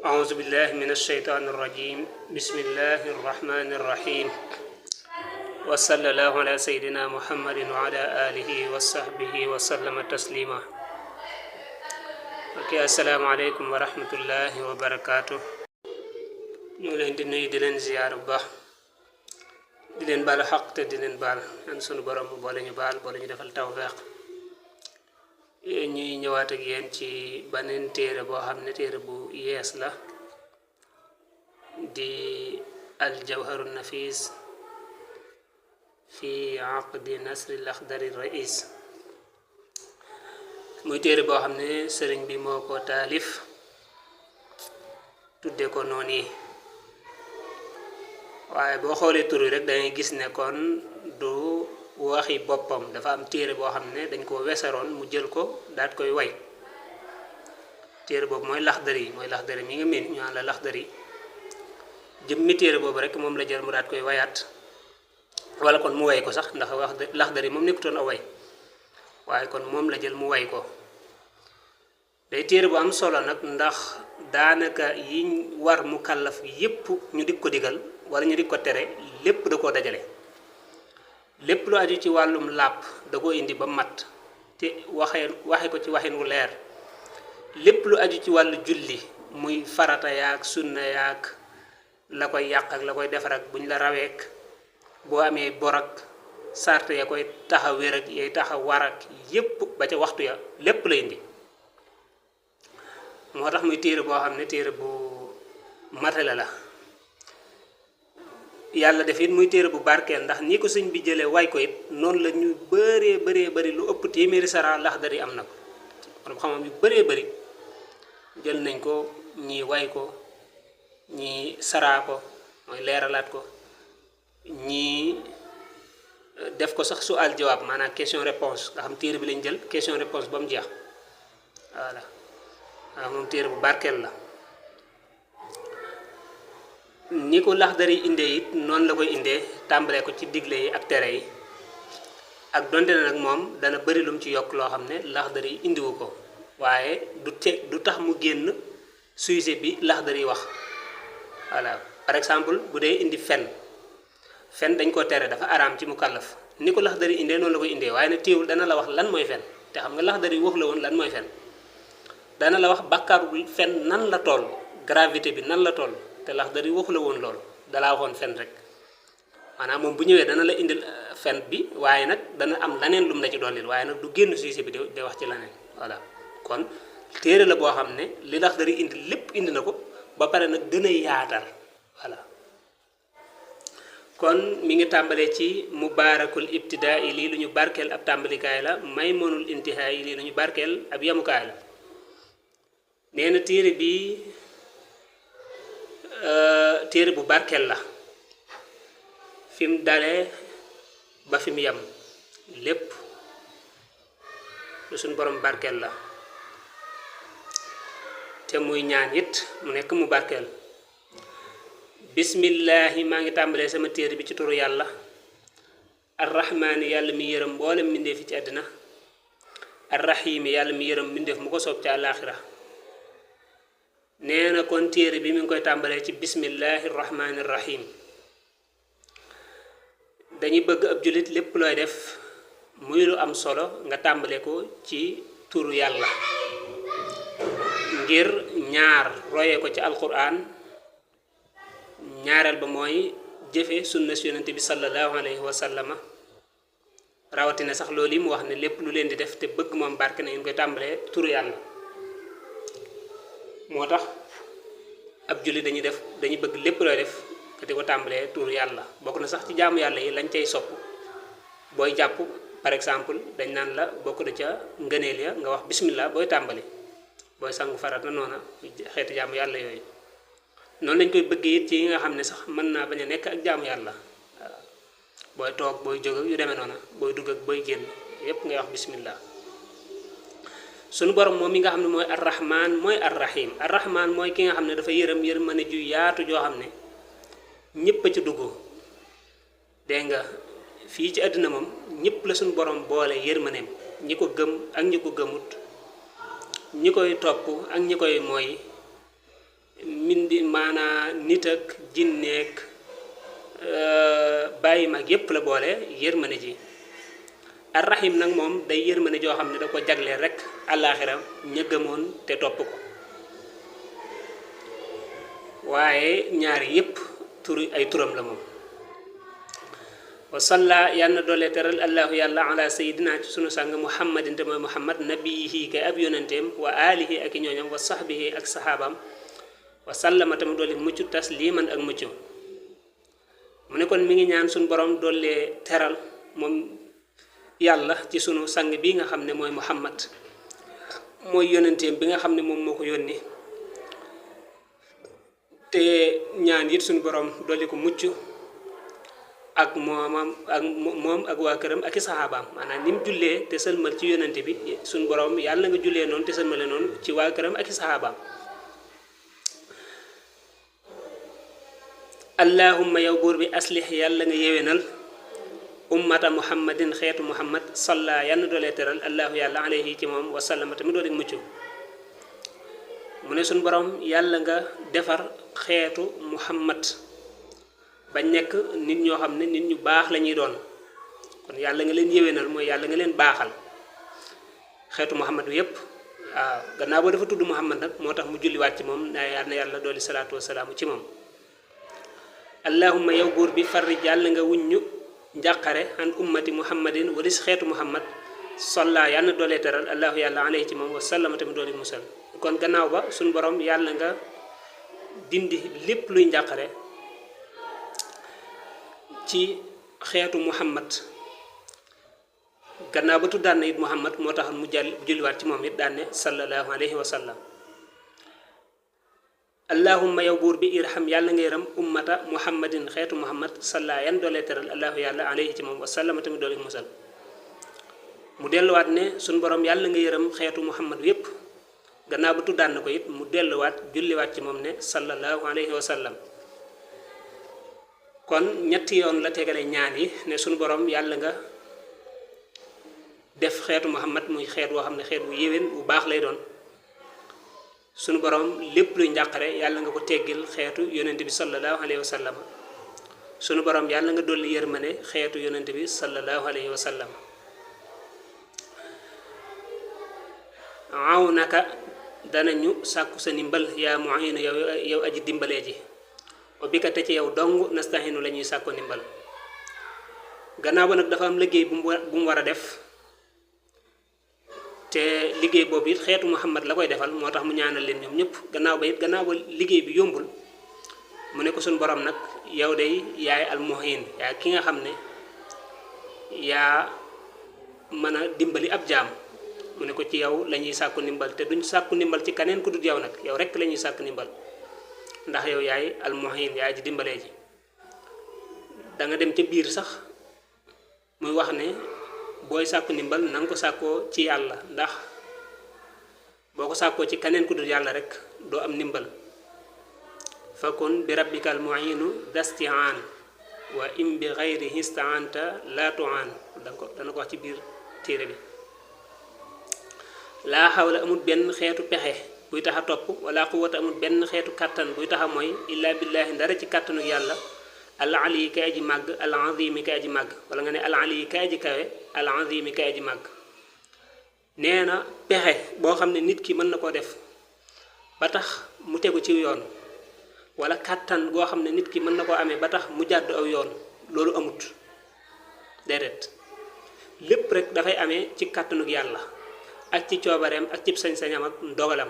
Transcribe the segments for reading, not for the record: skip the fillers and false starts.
أعوذ بالله من الشيطان الرجيم بسم الله الرحمن الرحيم وصلى الله على سيدنا محمد وعلى آله وصحبه وسلم تسليما. السلام عليكم ورحمة الله وبركاته. ñu leen di nuyu di leen ziyaar bu baax di leen baal xaq te di leen baal an sunu borom bu boole ñu baal boole ñu defal tawfeex. ñuy ñëwaat ak yéen ci beneen téere boo xam ne téere bu yees la di al jawharu nafis fi aqdi nasri laxdari rais. muy téere boo xam ne sëriñ bi moo ko taalif tudde ko noonu yi, waaye boo xoolee tur yi rek dangay gis ne kon du waxi boppam, dafa am téere boo xam ne dañ ko wesaroon mu jël ko daat koy way. téere boobu mooy laxdari mi nga mel ñu naan la laxdari jëmmi téere boobu rek moom la jël mu daat koy wayaat, wala kon mu way ko sax ndax wax laxdari moom nekkutoon a way, waaye kon moom la jël mu way ko. day téere bu am solo nag ndax daanaka yiñ war mu kàllaf yépp ñu di ko digal wala ñu di ko tere lépp da koo dajale. lépp lu aju ci wàllum làpp da ko indi ba mat te waxe ko ci waxin wu leer. lépp lu aju ci wàllu julli muy farata yaak sunna yaak la koy yàq ak la koy defar ak buñ la raweek boo amee borak sart ya koy taxa wér ak yay taxa war ak yépp ba ca waxtu ya lépp la indi. moo tax muy téere boo xam ne téere bu matale la. yàlla def it muy téere bu barkeel ndax ni ko sëñ bi jëlee way ko it noonu la ñu bëree lu ëpp téeméeri sara laxdari am na ko. kon xam-xam yu bëree bëri jël nañ ko, ñii way ko, ñii saraa ko mooy leeralaat ko, ñii def ko sax su al jawaab maanaam question réponse nga xam téere bi lañ jël question réponse ba mu jeex. voilà waaw moom téere bu barkeel la. ni ko laxdari indee it noonu la koy indee tàmbalee ko ci digle yi ak tere yi, ak donte ne nag moom dana bëri lum ci yokk loo xam ne laxdari indiwu ko, waaye du tax mu génn sujet bi laxdari wax. voilà par exemple bu dee indi fen dañ ko tere, dafa araam ci mu kàllaf. ni ko laxdari indee noonu la koy indee, waaye nag téewul dana la wax lan mooy fen. te xam nga laxdari wax la woon lan mooy fen, dana la wax bàkkaaru fen nan la toll, gravité bi nan la toll, te laxdari waxu la woon loolu, dalaa waxoon fen rek. maanaam moom bu ñëwee dana la indil fen bi, waaye nag dana am laneen lum la ci dollil, waaye nag du génn sujet bi di wax ci laneen. voilà kon téere la boo xam ne li laxdari indi lépp indi na ko ba pare nag gën a yaatal. voilà kon mi ngi tàmbalee ci mubaarakul ibtidaa yi, lii lu ñu barkeel ab tàmbalikaay la. maymunul intihaa yi, lii lu ñu barkeel ab yamukaay la. nee na téere bi téere bu barkeel la, fi mu dalee ba fi mu yem lépp lu suñ borom barkeel la. te muy ñaan it mu nekk mu barkeel. bismillahi maa ngi tàmbalee sama téere bi ci turu yàlla arrahmaani yàlla mi yërëm mboolem mbindeef fi ci àddina, arrahimi yàlla mi yërëm mbindeef mu ko soob ci àllaaxira. nee na kon téere bi mi ngi koy tàmbalee ci bismillahi rahmaani rahim. dañuy bëgg ab jullit lépp looy def muy lu am solo nga tàmbale ko ci turu yàlla, ngir ñaar royee ko ci alquran, ñaareel ba mooy jëfe sunna si yonente bi sallallahu alayhi wa sallama. rawatina sax loolu yi mu wax ne lépp lu leen di def te bëgg moom barke na ngeen koy tàmbalee turu yàlla. moo tax ab jullit dañuy bëgg lépp looy def te di ko tàmbalee turu yàlla. bokk na sax ci jaamu yàlla yi lañ cay sopp booy jàpp par exemple dañ naan la bokk na ca ngëneel ya nga wax bismillah booy tàmbali. booy sangu farata noona xeeti jaamu yàlla yooyu noonu lañ koy bëgg it ci yi nga xam ne sax mën naa bañ a nekk ak jaamu yàlla. booy toog booy jóg ak yu demee noona, booy dugg ak booy génn yépp ngay wax bismillah. sunu borom moom mi nga xam ne mooy arrahman mooy arrahim. arrahman mooy ki nga xam ne dafa yërmande ju yaatu joo xam ne ñëpp a ci dugg. dégg nga fii ci àddina moom ñëpp la suñu borom boole yërmandeem, ñi ko gëm ak ñi ko gëmut, ñi koy topp ak ñi koy mooy mindi maanaa nit ak jinneek bàyyi mag yépp la boole yërmande ji. arrahim nag moom day yërmande joo xam ne da ko jagleel rek àllaaxira ña gëmoon te topp ko, waaye ñaari yépp turi ay turam la moom. wa salla yàlla na doole teral allahu yàlla ala sayidina ci sunu sàng muhammadin te mooy muhammad nabiyihi kay ab yonenteem wa alihi ak i ñooñam wa sahbihi ak sahabaam wa sallama tamit doole mucc tasliman ak mucc. mu ne kon mi ngi ñaan suñu borom doole teral moom yàlla ci sunu sang bi nga xam ne mooy muhammad mooy yonenteem bi nga xam ne moom moo ko yónni, te ñaan it suñu borom doole ko mucc ak moom ak waa këram ak i saxaabaam. maanaam ni mu jullee te sëlmal ci yonente bi suñu borom yàlla nga jullee noonu te sëlmale noonu ci waa këram ak i saxaabaam. allahumma yow buur bi aslih yàlla nga yewenal ummata muhammadin xeetu muhammad salla yann doolee teral allahu yàlla alayhi ci moom wasallama tamit doole mucc. mu ne suñu borom yàlla nga defar xeetu muhammad ba nekk nit ñoo xam ne nit ñu baax la ñuy doon. kon yàlla nga leen yéwénal mooy yàlla nga leen baaxal xeetu muhammad bi yépp. waaw gannaaw boo dafa tudd muhammad nag moo tax mu julliwaat ci moom na yàlla dooli salaatu wasalaamu ci moom. allahumma yow buur bi farrij yàlla nga wuññu njàqare an ummati muhammadin walis xeetu muhammad solla yàlla na doolee teral allahu yàlla alayhi ci moom wasallama tamit dooli musal. kon gannaaw ba suñu borom yàlla nga dindi lépp luy njàqare ci xeetu muhammad. gannaaw ba tuddaan na it muhammad moo tax mu julliwaat ci moom it daan ne sallallahu alayhi wa sallam. allahumma yow buur bi irham yàlla nga yëram ummata muhammadin xeetu muhammad salla yan doolee teral allahu yàlla alayhi ci moom wasallama tamit doole musal. mu delluwaat ne suñ borom yàlla nga yëram xeetu muhammad yépp. gannaaw ba tuddaan na ko it mu delluwaat julliwaat ci moom ne sallallahu alayhi wa sallam. kon ñetti yoon la tegale ñaan yi ne suñu borom yàlla nga def xeetu muhammad muy xeet woo xam ne xeet wu yéwén bu baax lay doon. suñu borom lépp luy njàqare yàlla nga ko teggil xeetu yonent bi sallallahu alayhi wa sallam. suñu borom yàlla nga dolli yërmane xeetu yonent bi sallallahu alayhi wa sallam. aw naka danañu sàkku sa ndimbal yaa mu'in yow aji dimbalee ji wa bi ka te ci yow dong nastahinu la ñuy sàkko ndimbal. gannaaw ba nag dafa am liggéey bu mu war a def te liggéey boobu it xeetu muhammad la koy defal moo tax mu ñaanal leen ñoom ñëpp. gannaaw ba liggéey bi yombul mu ne ko suñ borom nag yow day yaay almuhin yaay ki nga xam ne yaa mën a dimbali ab jaam. mu ne ko ci yow la ñuy sàkku ndimbal te duñ sàkku ndimbal ci kaneen ku dul yow nag yow rekk la ñuy sàkku ndimbal ndax yow yaay almuhin yaay ji dimbalee ji. da nga dem ca biir sax muy wax ne booy sàkku ndimbal na nga ko sàkkoo ci yàlla ndax boo ko sàkkoo ci kaneen ku dul yàlla rek doo am ndimbal. fakun bi rabbikal mu'inu dasti'an wa im bi ghayrihi ista'anta la tu'an. dana ko wax ci biir téere bi. laa xawla amul benn xeetu pexe buy tax a topp wala quwwata amul benn xeetu kàttan buy tax a mooy illa billahi ndara ci kàttanu yàlla al ali kay aji màgg al azimi kay aji màgg wala nga ne al ali kay aji kawe al azimi kay aji màgg. nee na pexe boo xam ne nit ki mën na koo def ba tax mu tegu ci yoon wala kàttan goo xam ne nit ki mën na koo amee ba tax mu jàdd aw yoon loolu amut déedéet. lépp rek dafay amee ci kàttanug yàlla ak ci coobareem ak cib sañ-sañam ak ndogalam,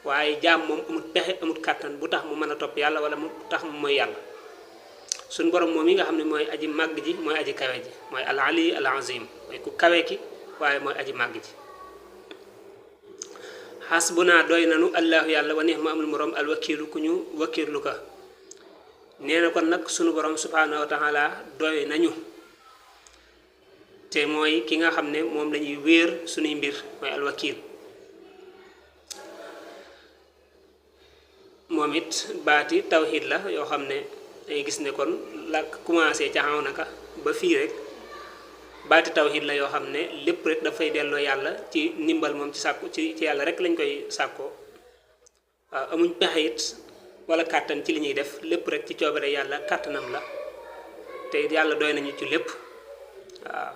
waaye jaam moom amut pexe amut kàttan bu tax mu mën a topp yàlla wala mu tax mu mooy yàlla. suñ borom moom yi nga xam ne mooy aji màgg ji mooy aji kawe ji mooy al ali al azim mooy ku kawe ki waaye mooy aji màgg ji. xasbuna doy nanu allahu yàlla wa ni'ma amul morom al wakiilu ku ñu wakiirlu ka. nee na kon nag sunu borom subhanahu wa taala doy nañu te mooy ki nga xam ne moom lañuy wéer sunuy mbir mooy al wakiil. moom it baati tawxiid la yoo xam ne dangay gis ne kon la commencé ca xaw naka ba fii rek baati tawxiid la yoo xam ne lépp rek dafay delloo yàlla ci ndimbal moom ci sàkku ci yàlla rek lañ koy sàkkoo amuñ pexe it wala kàttan ci li ñuy def lépp rek ci coobare yàlla kàttanam la te it yàlla doy nañu ci lépp waaw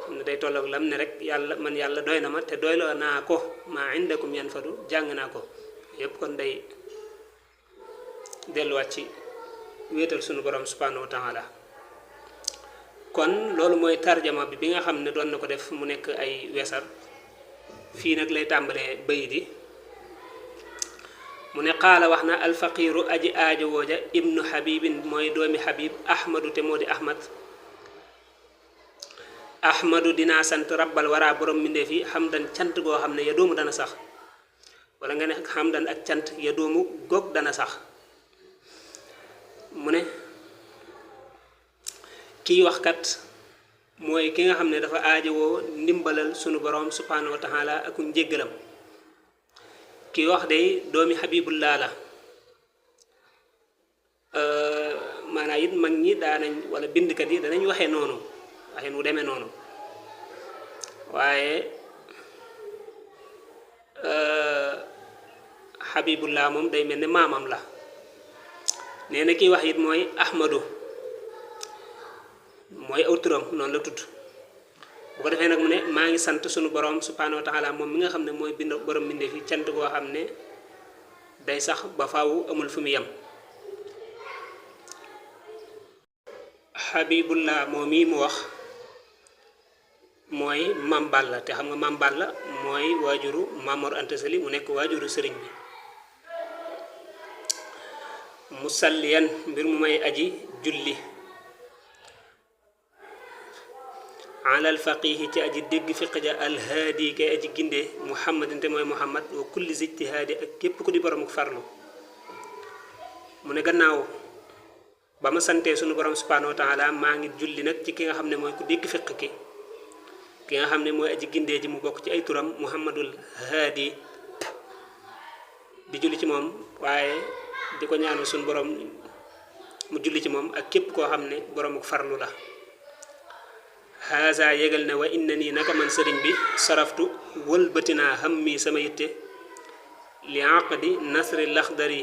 xam ne day tolloog lam ne rek yàlla man yàlla doy na ma te doyloo naa ko maa indakum yanfadu jàng naa ko yépp kon day delluwaat ci wéetal sunu borom subhanahu wa taala kon loolu mooy tarjama bi nga xam ne doon na ko def mu nekk ay wesar fii nag lay tàmbalee bay di mu ne qaala wax na alfaqiru aji aajo wooja ibnu habibin mooy doomi habib ahmadu te moo di ahmadu dinaa sant rabbal wara borom mbindeef yi xamdan cant goo xam ne ya doomu dana sax wala nga ne xamdan ak cant ya doomu goog dana sax mu ne kii wax kat mooy ki nga xam ne dafa aajowoo ndimbalal sunu borom subhanahu wa taala ak njéggalam kii wax day doomi habibullah la maanaam it mag ñi daanañ wala bindkat yi danañ waxee noonu waxee nu demee noonu waaye habibullah moom day mel ne maamam la nee na kii wax it mooy ahmadu mooy aw turam noonu la tudd bu ko defee nag mu ne maa ngi sant sunu borom subhanahu wa taala moom mi nga xam ne mooy bind borom bindee fi cant goo xam ne day sax ba faaw amul fu mu yem habibullah moom mii mu wax mooy Mam Balla te xam nga Mam Balla mooy waajuru Mamor Anta Sali mu nekk waajuru sëriñ bi musalliyan mbir mu may aji julli alal faqihi ci aji dégg fiq ja alhaadi kay aji ginde muhammadin te mooy muhammad wa kulli zijtihaadi ak képp ku di borom farlu mu ne gannaaw ba ma santee sunu borom subhanahu wa taala maa ngi julli nag ci ki nga xam ne mooy ku dégg fiq ki nga xam ne mooy aji gindee ji mu bokk ci ay turam muhammadul haadi di julli ci moom waaye di ko ñaanal sunu borom mu julli ci moom ak képp koo xam ne borom farlu la haza yégal ne wa inna nii naka man sëriñ bi saraftu wëlbatinaa xam mi sama yitte li aqdi nasri laxdari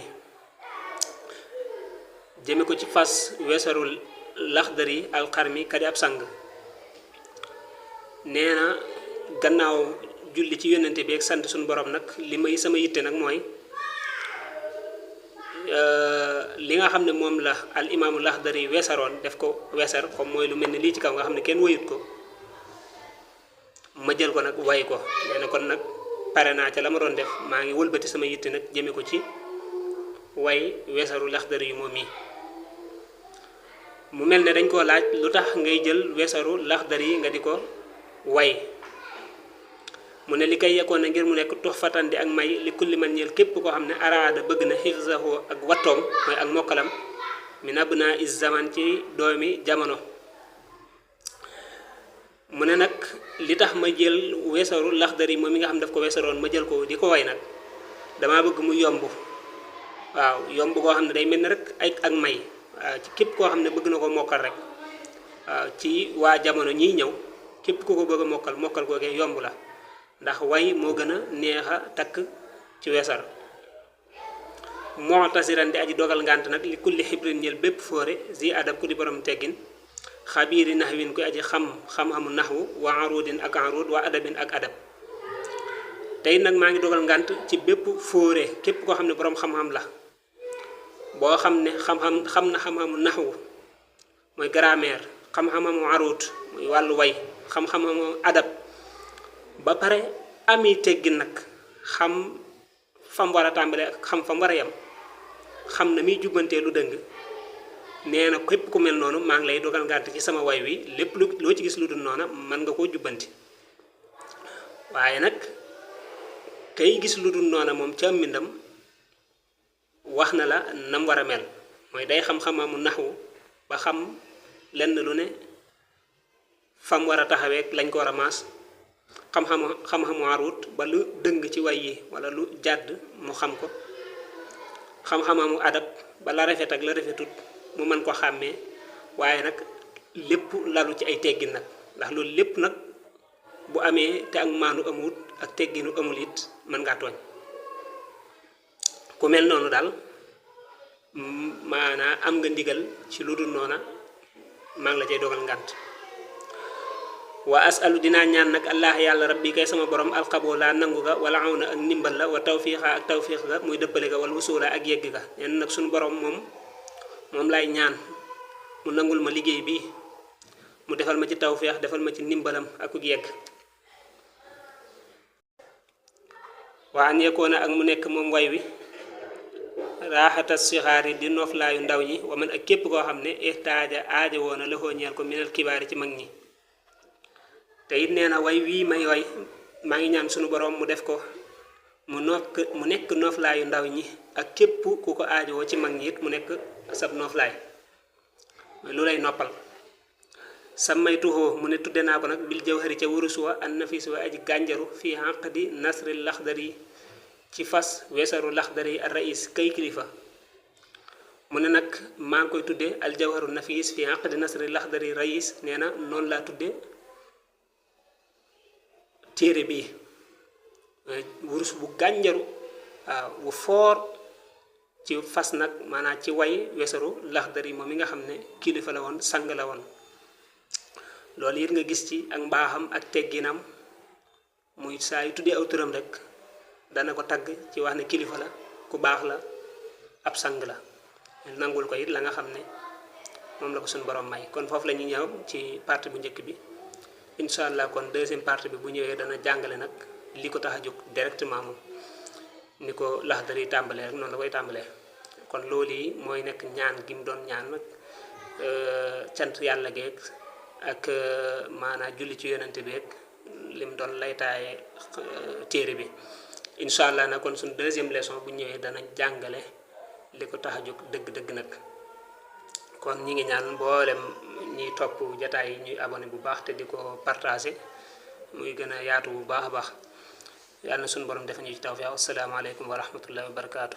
jëme ko ci fas weesarul laxdari alxarmi kadi ab sang nee na gannaaw julli ci yónnente bi ak sant suñu borom nag li may sama yitte nag mooy li nga xam ne moom la al imaamu laxdari weesaroon def ko weesar comme mooy lu mel ni lii ci kaw nga xam ne kenn wayut ko ma jël ko nag way ko nee na kon nag pare naa ca la ma doon def maa ngi wëlbati sama yitte nag jëme ko ci way weesaru laxdari yu moom yi mu mel ne dañ koo laaj lu tax ngay jël weesaru laxdari yi nga di ko way mu ne li koy yekkoon na ngir mu nekk tux fatan di ak may li kulli man ñeel képp koo xam ne araada bëgg na xifzahu ak wattoom mooy ak mokkalam min abna is zaman ci doomi jamono mu ne nag li tax ma jël weesaru laxdari moom mi nga xam daf ko weesaroon ma jël ko di ko way nag damaa bëgg mu yomb waaw yomb koo xam ne day mel ni rek ak may waaw ci képp koo xam ne bëgg na ko mokkal rek waaw ci waa jamono ñiy ñëw képp ku ko bëgg a mokkal googee yomb la ndax way moo gën a neex a takk ci weesar moo tasiran di aji dogal ngànt nag li kulli xibrin ñel bépp foore zi adab ku di borom teggin xabiiri naxwin ku aji xam-xamu naxwu wa arudin ak arud wa adabin ak adab tey nag maa ngi dogal ngànt ci bépp fóore képp koo xam ne borom xam-xam la boo xam ne xam na xam-xamu naxwu mooy grammaire xam-xamu arud muy wàllu way xam-xamu adab ba pare ami teggin nag xam fam war a tàmbale ak xam fam war a yem xam na muy jubbantee lu dëng nee na képp ku mel noonu maa ngi lay dogal ngànt ci sama way wi lépp lu loo ci gis lu dul noona mën nga koo jubbanti waaye nag kay gis lu dul noona moom ca mbindam wax na la nam war a mel mooy day xam-xamamu naxwu ba xam lenn lu ne fam war a taxaweek lañ ko war a maas xam-xamu arut ba lu dëng ci way yi wala lu jàdd mu xam ko xam-xamamu adab ba la rafet ak la rafetut mu mën ko xàmmee waaye nag lépp lalu ci ay teggin nag ndax loolu lépp nag bu amee te ak maanu amut ak tegginu amul it mën ngaa tooñ ku mel noonu daal maanaa am nga ndigal ci lu dul noona maa ngi la cay dogal ngant wa asalu dinaa ñaan nag allah yàlla rabbi kay sama borom alxaboola nangu ga wala aw na ak ndimbal la wa tawfiixa ak tawfiix ga muy dëppale ga wala wusula ak yegg ga neen nag suñu borom moom lay ñaan mu nangul ma liggéey bi mu defal ma ci tawfiix defal ma ci ndimbalam ak yegg waa an yekoona ak mu nekk moom way wi raaxata sixaari di nooflaayu ndaw ñi wa man ak képp koo xam ne ihtaaja aaja woona la ñeel ko minal kibaari ci mag ñi te it nee na way wii may way maa ngi ñaan sunu borom mu def ko mu nekk nooflaayu ndaw ñi ak képp ku ko aajowoo ci mag ñi it mu nekk sab nooflaay lu lay noppal sammaytuhoo mu ne tudde naa ko nag bil jawhari ca wurus wa an nafis wa aji gànjaru fii xaqdi nasri laxdari ci fas weesaru laxdari ar rais kay kilifa mu ne nag maa ngi koy tudde al jawharu nafis fii xaqdi nasri laxdari rais nee na noonu laa tudde téere bii wurus bu gànjaru waaw bu foor ci fas nag maanaam ci way weesaru laxdari moom mi nga xam ne kilifa la woon sang la woon loolu it nga gis ci ak mbaaxam ak tegginam muy saa yu tuddee aw turam rek dana ko tagg ci wax ne kilifa la ku baax la ab sang la nangul ko it la nga xam ne moom la ko suñu borom may kon foofu la ñuy ñëw ci partie bu njëkk bi incha allah kon deuxième partie bi bu ñëwee dana jàngale nag li ko tax a jóg directement moom ni ko Laxdari tàmbalee rek noonu la koy tàmbalee kon loolu yi mooy nekk ñaan gi mu doon ñaan nag cant yàlla geeg ak maanaa julli ci yonente bi ak lim doon laytaaye téere bi incha allah nag kon suñ deuxième leçon bu ñëwee dana jàngale li ko tax a jóg dëgg-dëgg nag kon ñi ngi ñaan mboolem ñiy topp jataay yi ñuy abonné bu baax te di ko partagé muy gën a yaatu bu baax a baax yàlla na suñu borom defe ñu ci tawfiq asalaamaaleykum wa rahmatullahi wa barakaatu.